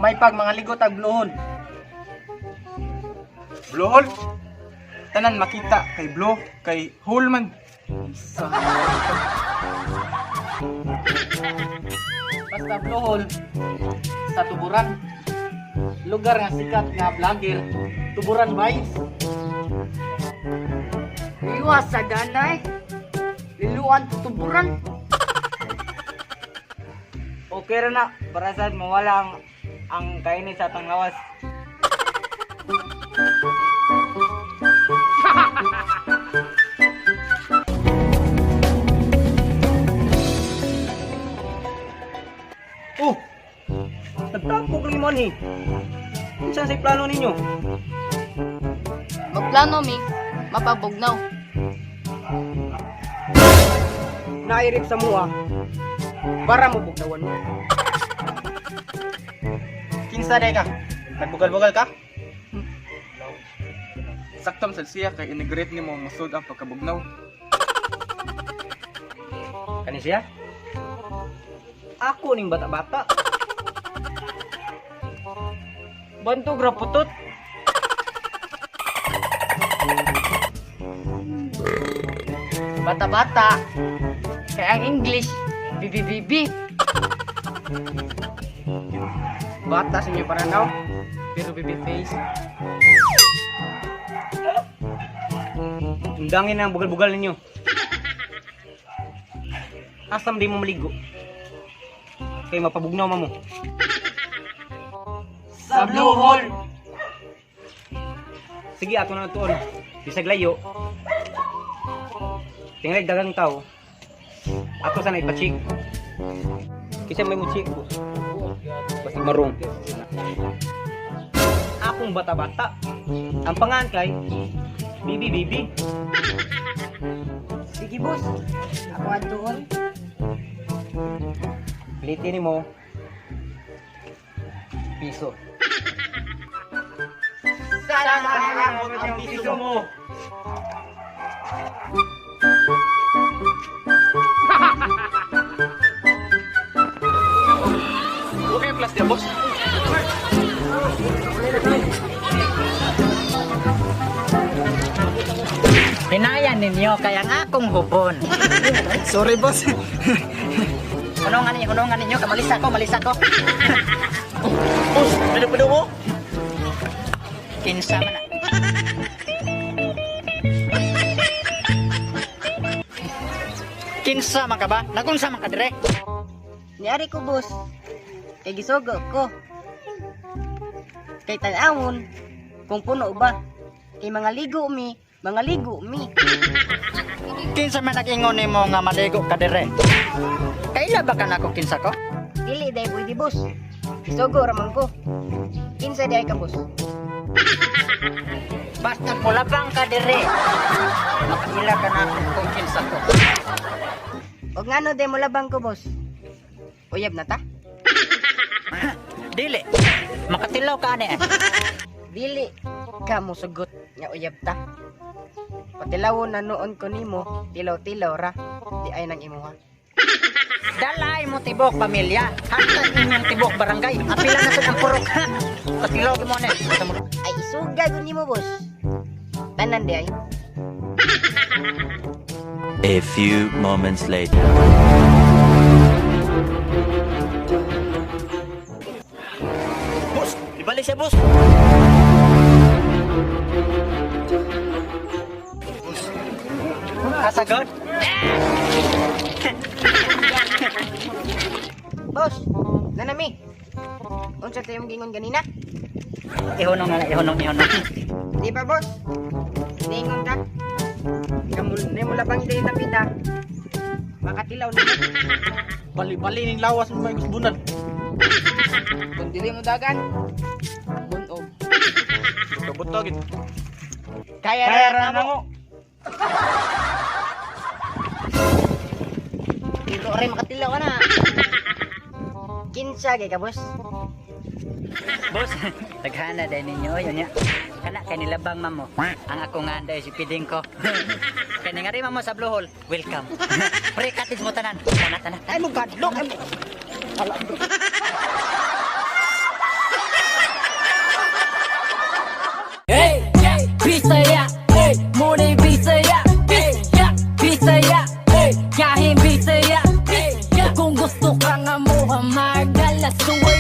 May pag mga ligo tag Blue Hole. Blue hole. Tanan makita kay blue kay hole man. Sa Basta Blue Hole sa Tuburan. Lugar nga sikat nga vlogger, Tuburan Vines. Iwas sa ganay. Liluan tutuburan. Okay ra na para sad mawala ang kainin sa atong lawas. Oh! Nagtapok lang mo ni. Unsa sa plano ninyo? Magplano mi, mapabugnaw. Nairip sa mua para mo bugnawan mo. Kinsa day ka? Nagbugal-bugal ka? Sakto man sad siya kay inaugurate nimo musod ang pagkabugnaw. Kani siya? Ako ning bata-bata. Bantog ra putot. Bata-bata. Kaya ang English, bibi-bibi. Bata sa inyo pananaw, pero baby face. Tundangin na ang bugal-bugal ninyo. Asam di mo maligo. Kay mapabugnaw ma mo. Sa Blue Hole. Sige, ato na tuon. Bisag layo. Tingali dagang tao. Ato sana ipa-check. Kisa may mo check, boss. Basta marong. Akong bata-bata. Ang pangan kay Bibi Bibi. Sige boss, ako adtuon. Pilitin mo piso. Sana ang piso mo. Okay plus dia boss. Hinaya ninyo kaya nga akong hubon. Sorry boss. Hunungan ninyo, hunungan ninyo. Kamalis ako, malis ako. Boss, pino mo? Kinsa man na. Kinsa man ka ba? Nagunsa man ka dire? Niari ko boss. Kay gisugo ko. Kay tan-awon kung puno ba. Kay mga ligo mi, mga ligo mi. Kinsa man nag-ingon nimo nga maligo ka dire? Kaila ba ka nako kinsa ko? Dili day pwede boss. Gisugo ra man ko. Kinsa day ka boss? Basta mulabang ka dire. Makaila ka nako kung kinsa ko. Og ngano day molabang ko boss? Uyab na ta? Dili. Makatilaw ka ani eh. Dili ka mo sugot nga uyab ta. Patilawon na noon ko nimo, tilaw-tilaw ra, di ay nang imuha. Dalay mo tibok pamilya. Hantad inyong tibok barangay. Apila na sa ang purok. Ha? Patilaw mo ni. Ay isuga gud nimo boss. Tanan di ay. A few moments later. Boss, ibalik siya boss. Kasagot? Boss, nanami. Unsa tayong gingon ganina? Ihunong na, ihunong, ihunong. Di ba boss? Ningon ka. Kamul nimo labang dili tapita. Makatilaw na. Bali-bali ning lawas mo may gusbunan. Kung dili mo dagan, bunog. Buto-buto gid. Kaya, Kaya ra na mo. Dito rin makatilaw ka na. Kinsa kay ka boss? Boss, taghana dahil ninyo. Yun niya. Kana kay nilabang mamo. Ang ako nga dahil si piding ko. Kay nga rin mamo sa Blue Hole. Welcome. Pre, cottage mo tanan. Tana, tana. Ay mo gadlok ay mo. Gusto ka nga mo hamarga. Let's do it.